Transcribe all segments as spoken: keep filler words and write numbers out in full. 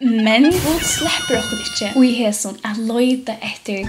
Men Gud sleppur okkum ikki í hesum at leita eftir.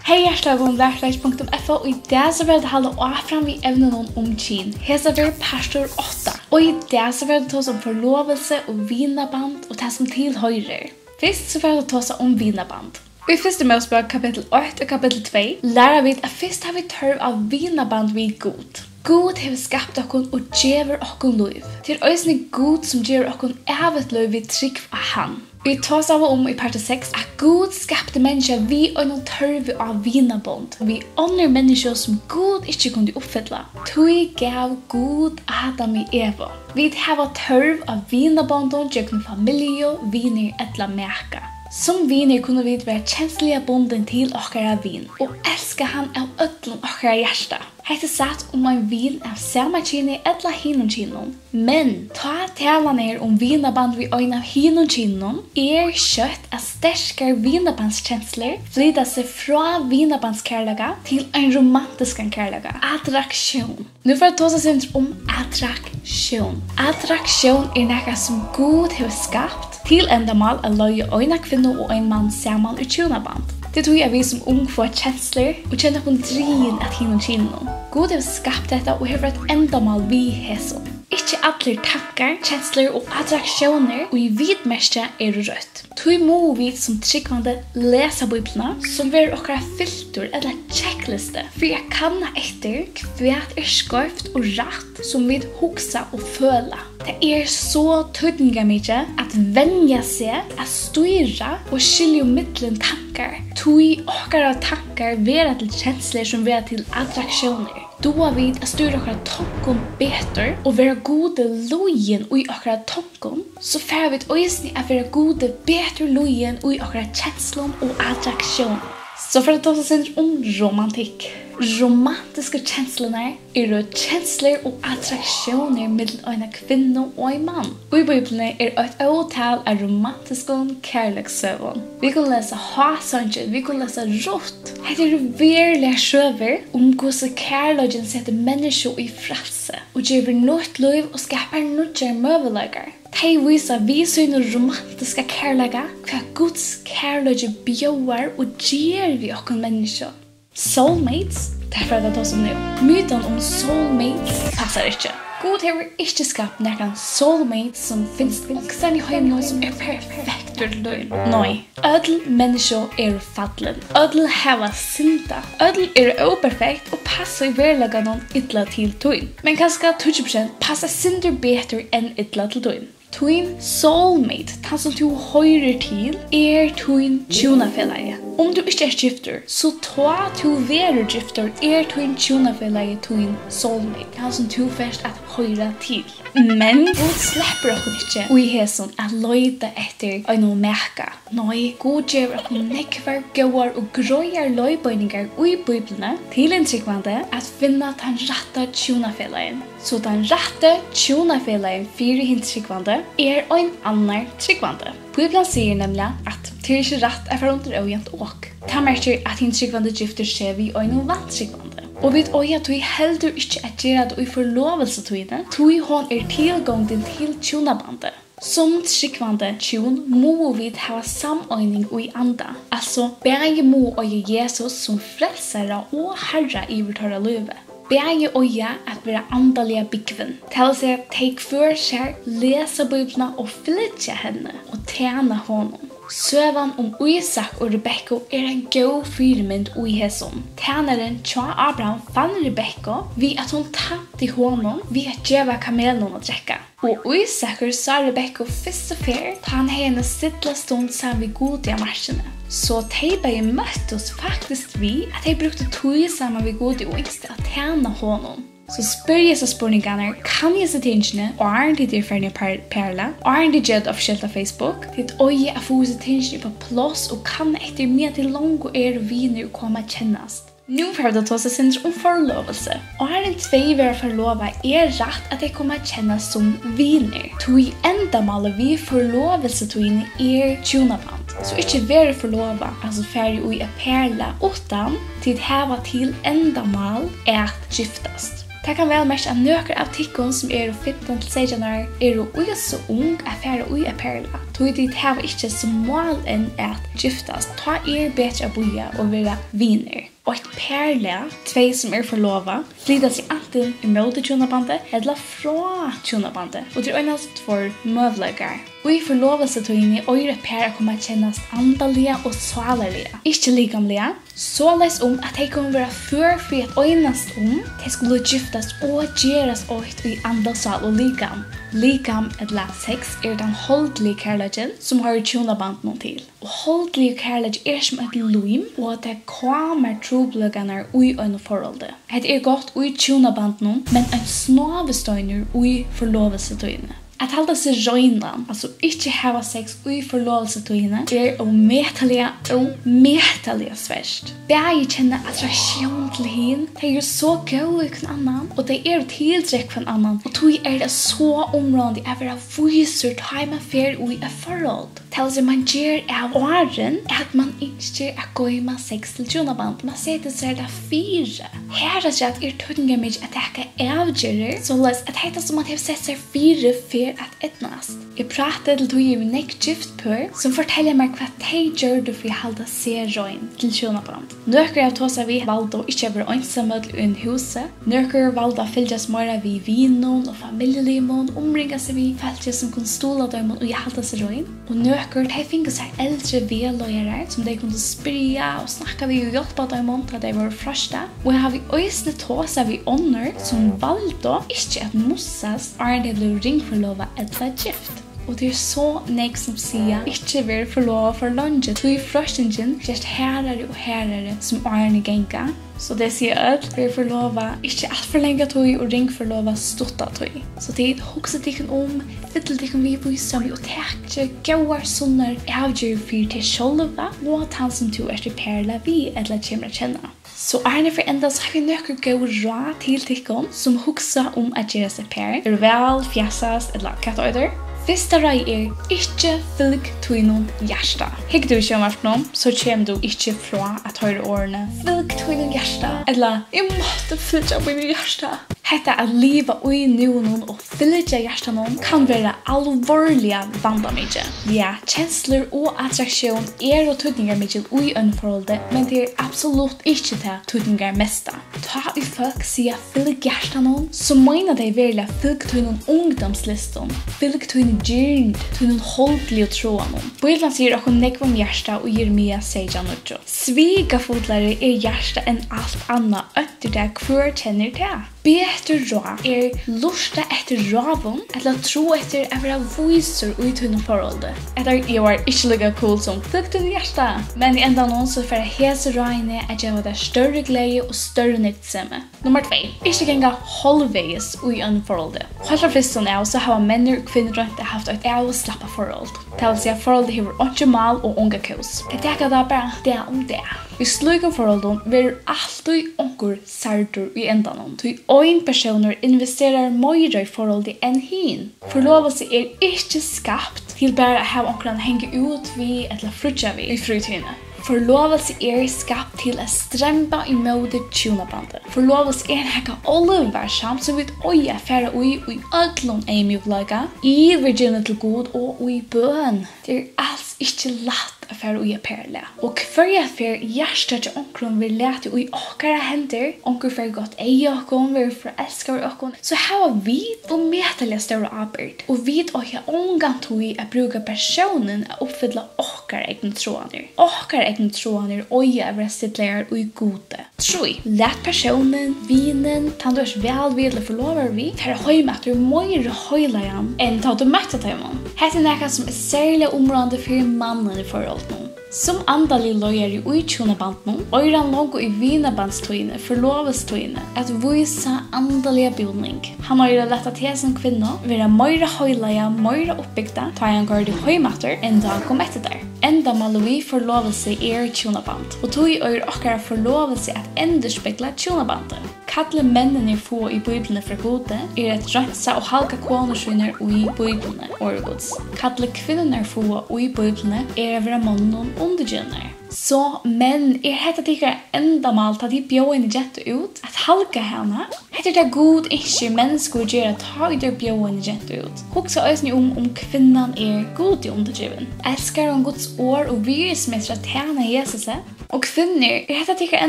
Hey, hjartaliga vælkomin til Lifehack punktum F O. Í dag so verður tað halda áfram við evnunum um kyn. Hesa ferð partur átta. Og í dag so verður tað tosa um forlovilsi og vinaband og tað sum tilhoyrir. Fyrst so verður tað tosa um vinaband. Í fyrstu Mósebók kapittul eitt og kapittul tvey læra vit, at fyrst hava vit tørv á vinaband við Gud. Gud hevur skapt okkum og gevur okkum lív. Tað er eisini Gud, sum gevur okkum ævigt lív við trúgv á hann. Vit tosaðu um í parti seks, at Gud skapti menniskjað við einum tørvi á vinabond við onnur menniskju, sum Gud ikki kundi uppfylla. Tí gav Gud Adam og Evu. Vit hava tørv á vinabondum gjøgnum familju, vinir ella maka. Sum vinir kunnu vit vera kensluliga bundin til okkara vin og elska hann av øllum okkara hjarta. Hetta er satt um ein vin av sama kyni ella hinum kyninum. Men tá talan er um vinaband við ein av hinum kyninum, er skjótt at sterkar vinabandskenslur flyta seg frá vinabandskærleika til ein romantiskan kærleika, attraktión. Nú fari eg at tosa eitt sindur um attraktión. Attraktión er nakað, sum Gud hevur skapt til endamál at leiða eina kvinnu og ein mann saman í hjúnaband. Tað er tí, at vit sum ung fáa kenslur og kenna okkum drigin at hinum kyninum. Gud hevur skapt hetta og hevur eitt endamál við hesum. Ikki allir tankar, kenslur og attraktiónir, ið vit merkja, eru røtt. Tí mugu vit sum trúgvandi lesa Bíbliuna, sum verður okkara filtur ella checklisti fyri at kanna eftir, hvat er skeivt og rætt, sum vit hugsa og føla. Tað er so týdningarmikið at venja seg at stýra og skilja millum tankar, tí okkara tankar verða til kenslur, sum verða til attraktiónir. Duga vit at stýra okkara tonkum betur og vera Gudi lýðin í okkara tonkum, so fara vit eisini at vera Gudi betur lýðin í okkara kenslum og attraktión. So fari eg at tosa eitt sindur um romantikk. Romantisku kenslurnar eru kenslur og attraktiónir millum eina kvinnu og ein mann. Í Bíbliuni er eitt ótal av romantiskum kærleikssøgum. Vit kunnu lesa Hásangin, vit kunnu lesa Rutt. Hetta eru veruligar søgur um, hvussu kærleikin setir menniskju í frælsi og gevur nýtt lív og skapar nýggjar møguleikar. Tey vísa við sínum romantiska kærleika, hvat Guds kærleiki bjóðar og ger við okkum menniskju. Soulmates, tað fara vit at tosa um nú. Mytan um soulmates passar ikki. Gud hevur ikki skapt nakran soulmate sum finst onkustaðni í heiminum sum er perfektur til tín. Nei, øll menniskju eru fallin. Øll hava syndað. Øll eru óperfekt og passa í veruleikanum illa til tín. Men kanska tíggju prosent passa eitt sindur betur enn illa til tín. Tín soulmate, tann sum tú hoyrir til, er tín hjúnafelagi. Um tú ikki ert giftur, so tá tú verður giftur, er tín hjúnafelagi tín soulmate, tann sum tú fert at hoyra til. Men Gud sleppur okkum ikki í hesum at leita eftir einum maka. Nei, Gud gevur okkum nógvar góðar og greiðar leiðbeiningar í Bíbliuni til hin trúgvandi at finna tann rætta hjúnafelagin. So tann rætti hjúnafelagin fyri hin trúgvandi er ein annar trúgvandi. Bíblian sigur nemliga, at tað er ikki rætt at fara undir ójavnt ok. Tað merkir, at hin trúgvandi giftir seg við einum vantrúgvandi. Og vit eiga tí heldur ikki at gera tað í forlovilsi tíni, tí hon er tilgongdin til hjúnabandið. Sum trúgvandi hjún mugu vit hava sameining í anda, altso bæði mugu eiga Jesus sum frelsara og harra yvir teirra lívi. Bæði eiga at vera andaliga búgvin, tað vil siga, tey hvør sær lesa Bíbliuna og fylgja henni og tæna honum. Søgan um Ísak og Rebekku er ein góð fyrimynd í hesum. Tænarin hjá Abraham fann Rebekku, við at hon tænti honum við at geva kamelunum at drekka. Og Ísakur sá Rebekku fyrstu ferð, tá hann hevði eina stilla stund saman við Gud á markini. So tey bæði møttust faktiskt við, at tey brúktu tíð saman við Gud og ynsktu at tæna honum. So spyrja seg spurningarnar, kann eg hesi tingini, áðrenn tit eru farin at par-, parla, áðrenn tit gera tað offisielt á Facebook? Tit eiga at fáa hesi tingini upp á pláss og kanna eftir, meðan tit longu eru vinir og koma at kennast. Nú fara vit at tosa eitt sindur um forlovilsi. Áðrenn tvey verða forlovað, er rætt, at tey koma at kennast sum vinir, tí endamálið við forlovilsi tíni er hjúnaband. So ikki verður forlovað, altso farið í at parla, uttan tit hava til endamál at giftast. Tað kann væl merkja, at nøkur av tykkum, sum eru fimtan til seytjan ár, eru í so ung at fara í eitt parlag, tí tit hava ikki sum mál enn at giftast. Tá er betri at bíða og vera vinir. Eitt parlag, tvey sum eru forlovað, flyta seg antin ímóti hjúnabandi ella frá hjúnabandi, og tað eru einans tveir møguleikar. Í forlovilsitíðini eigur eitt par at koma at kennast andaliga og sálarliga, ikki likamliga, soleiðis um, at tey kunnu vera før fyri at einast um, tey skulu giftast og gerast eitt í anda, sál og likam. Likam ella sex er tann holdligi kærleikin, sum hoyrir hjúnabandinum til. Og holdligur kærleiki er sum eitt lím, og tað kámar trupulleikarnar í einum forholdi. Hetta er gott í hjúnabandinum, men ein snávisteinur í forlovilsitíðini. At halda seg reinan, altso ikki hava sex í forlovilsitíðini, er ómetaliga, ómetaliga svært. Bæði kenna attraktión til hin, tey eru so góð í hvønn annan, og tey eru tiltrekt hvønn annan, og tí er tað so umráðandi at vera vísur, tá ið mann fer í eitt forhold. Tað vil siga, mann ger av áðrenn, at mann ynskir at goyma sex til hjúnaband. Mann setir sær tað fyri. Harafturat er týdningarmikið at taka avgerðir, soleiðis at hetta, sum mann hevur sett sær fyri, fer at eydnast. Eg práti til tíðir við nógv gift pør, sum fortelja mær, hvat tey gjørdu fyri at halda seg rein til hjúnaband. Nøkur eg havi tosað við valdu ikki at vera einsamøll í einum húsi. Nøkur valdu at fylgjast meira við vinum og familjulimum, umringa seg við fólki, sum kunnu stuðla teimum í at halda seg rein. Og nøkur, tey fingu sær eldri vegleiðarar, sum tey kundu spyrja og snakka við og hjálpa teimum, tá tey vóru freistað. Og eg havi eisini tosað við onnur, sum valdu ikki at mussast, áðrenn tey blivu ringforlovað ella gift. Og tað er so nógv, sum siga: "Ikki ver forlovað for leingi, tí freistingin gerst harðari og harðari, sum árini ganga." So tey siga øll: "Ver forlovað ikki alt for langa tíð og ring forlovað stutta tíð." So tit, hugsið tykkum um, fyllið tykkum við vísdómi og takið góðar, sunnar avgerðir fyri teg sjálva og tann, sum tú ert í parlag við ella kemur at kenna. So áðrenn eg fari enda, so havi eg nøkur góð ráð til tykkum, sum hugsa um at gerast eitt par, eru væl, fjasast, ella hvat tað eitur. Fyrsta ráðið er: ikki fylg tínum hjarta. Hyggur tú í sjónvarpinum, so kemur tú ikki frá at hoyra orðini: "Fylg tínum hjarta", ella: "Eg mátti fylgja mínum hjarta." Hetta at liva í núinum og fylgja hjartanum kann vera alvorliga vandamikið. Ja, kenslur og attraktión eru týdningarmikil í einum forholdi, men tað er absolutt ikki tað týdningarmesta. Tá ið fólk siga: "Fylg hjartanum", so meina tey veruliga: fylg tínum ungdómslystum, fylg tíni girnd, tínum holdligu tráðum. Bíblian sigur okkum nógv um hjarta í Jeremia seytjan níggju: "Svikafullari er hjartað enn alt annað, óntur tað, hvør kennir tað?" Betri ráð er lurta eftir ráðum ella tráa eftir at vera vísur í tínum forholdi. Hetta ljóðar ikki líka cool sum fylg tínum hjarta, men í endanum so fara hesi ráðini at geva tær størri gleði og størri nyttusemi. Nummar tvey: ikki ganga hálvvegis í einum forholdi. Heilt frá fyrstuni av, so hava menn og kvinnur roynt at havt eitt avslappað forhold. Tað vil siga, forholdið hevur einki mál og onga kós. Tey taka tað bara dag um dag. Í slíkum forholdum verður altíð onkur særdur í endanum, tí ein persónur investerar meira í forholdið enn hin. Forlovilsi er ikki skapt til bara at hava onkran at hanga út við ella fríggja við í frítíðini. Forlovilsi er skapt til at stremba ímóti hjúnabandi. Forlovilsi er nakað álvarsamt, sum vit eiga at fara í í øllum eyðmjúkleika, yvirgivni til Gud og í bøn. Tað er als ikki lætt at fara í eitt parlag. Og hvørja ferð hjartað hjá onkrum verður latið í okkara hendur, onkur fær gott eyga á okkum, verður forelskaður í okkum, so hava vit ómetaliga stóra ábyrgd. Og vit eiga ongantíð at brúka persónin at uppfylla okkara egnu tráanir. Okkara egnu tráanir eiga at vera stillaðar í Gudi. Trý: lat persónin, vinin, tann tú ert væl við ella forlovaður við, fara heim aftur meira heilagan enn tá tú møtti teimum. Hetta er nakað, sum er serliga umráðandi fyri mannin í forholdinum. Sum andaligur leiðari í hjúnabandinum eigur hann longu í vinabandstíðini, forlovilstíðini, at vísa andaliga búning. Hann eigur at lata teg sum kvinnu vera meira heilaga, meira uppbygda, tá ið hann koyrir teg heim aftur, enn tá hann kom eftir tær. Endamálið við forlovilsi er hjúnaband, og tí eigur okkara forlovilsi at endurspegla hjúnabandið. Kallið menninir fáa í Bíbliuni frá Gudi er at reinsa og halga konur sínar í Bíbliuni, orði Guds. Kallið kvinnurnar fáa í Bíbliuni er at vera monnunum undirgivnar. So, menn, er hetta tykkara endamál, tá tit bjóða eina gentu út, at halga hana? Hetta er tað, Gud ynskir menn skulu gera, tá ið teir bjóða eina gentu út. Hugsa eisini um, um kvinnan er Gudi undirgivin. Elskar hon Guds orð og virðismetir at tæna Jesusi? Og kvinnur, er hetta tykkara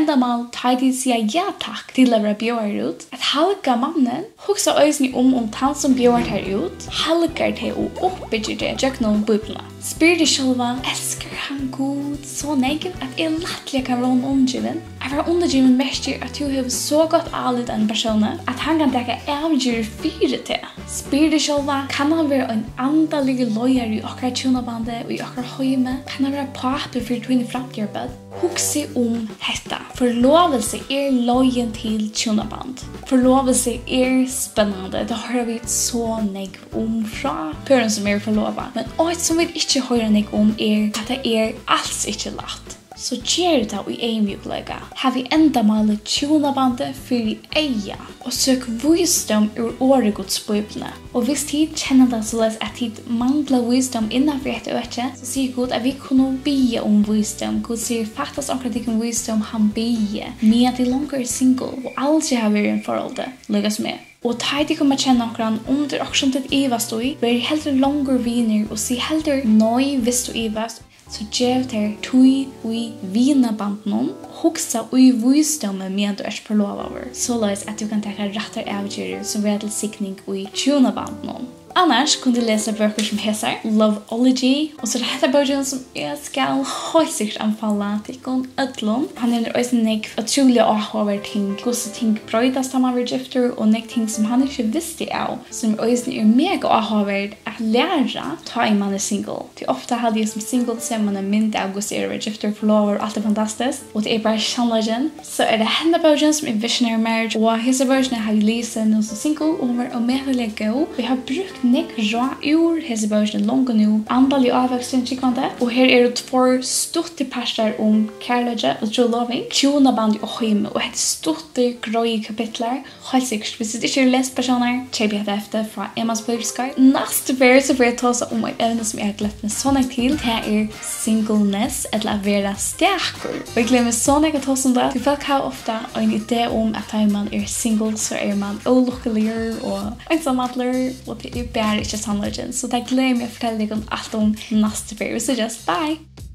endamál, tá ið tit siga ja takk til at verða bjóðaðar út? At halga mannin? Hugsa eisini um, um tann, sum bjóðar tær út, halgar teg og uppbyggir teg gjøgnum Bíbliuna. Spyr teg sjálva: Elskar hann Gud so nógv, at eg lættliga kann verða honum undirgivin? At vera undirgivin merkir, at tú hevur so gott álit á einum persóni, at hann kann taka avgerðir fyri teg. Spyr teg sjálva: Kann hann vera ein andaligur leiðari í okkara hjúnabandi og í okkara heimi? Kann hann vera pápi fyri tíni framtíðarbørn? Hugsið um hetta. Forlovelse er leiðin til hjúnaband. Forlovelse er spennandi. Tað hoyra vit so nógv um frá pørum, sum eru forlovað. Men eitt, sum vit ikki hoyra nógv um, er, at tað er als ikki lætt. So ger tað í eymjúkleika. Havið endamálið hjúnabandið fyri eyga og søk vísdóm úr orði Guds, Bíbliuni. Og hvis tit kenna tað soleiðis, at tit mangla vísdóm innan fyri hetta øki, so sigur Gud, at vit kunnu biðja um vísdóm. Gud sigur: Fattast onkran tykkum vísdóm, hann biðji, meðan tit longu eru single og aldri hava verið í einum forholdi, líka sum eg. Og tá ið tit koma at kenna onkran, um tað er okkurt, sum tit ivast í, verið heldur longur vinir og sig heldur nei, hvis tú ivast, so gev tær tíð í vinabandinum, hugsa í vísdómi, meðan tú ert forlovaður, soleiðis at tú kann taka rættar avgerðir, sum verða til signing í hjúnabandinum. Annars kunnu tit lesa bøkur sum hesar, Loveology, og so er hetta bókin, sum eg skal heilt sikkurt anbefala tykkum øllum. Hann nevnir eisini nógv ótrúliga áhugaverd ting, hvussu ting broytast, tá mann verður giftur, og nógv ting, sum hann ikki visti av, sum eisini er mega áhugaverd at læra, tá ið mann er single. Tí ofta haldi eg, sum single, sær mann eina mynd av, hvussu er at vera giftur, forlovaður, og alt er fantastiskt, og tað er bara sannleikin. So er tað henda bókin, sum er Visionary Marriage, og hesa bókina havi eg lisið nú sum single, og hon var ómetaliga góð. Eg havi brúkt nógv ráð úr hesi bókini longu nú, Andaligur ávøkstur, Trúgvandi, og her eru tveir stuttir partar um kærleika og true loving, hjúnaband og heimi, og hetta er stuttir, greiðir kapitlar. Heilt sikkurt. Hvis tit ikki eru lesandi persónar, keypið hetta heftið frá Emmaus Bókaskeið. Næstu ferð, so fari eg at tosa um eitt evni, sum eg havi glett meg so nógv til. Tað er singleness, ella at vera stakur. Og eg gleði meg so nógv at tosa um tað. Tí fólk hava ofta ein idé um, at tá ið mann er single, so er mann ólukkuligur og einsamallur, og tað er bara ikki sannleikin. So tað gleði eg meg at fortelja tykkum alt um næstu ferð. Vit síggjast. Bye!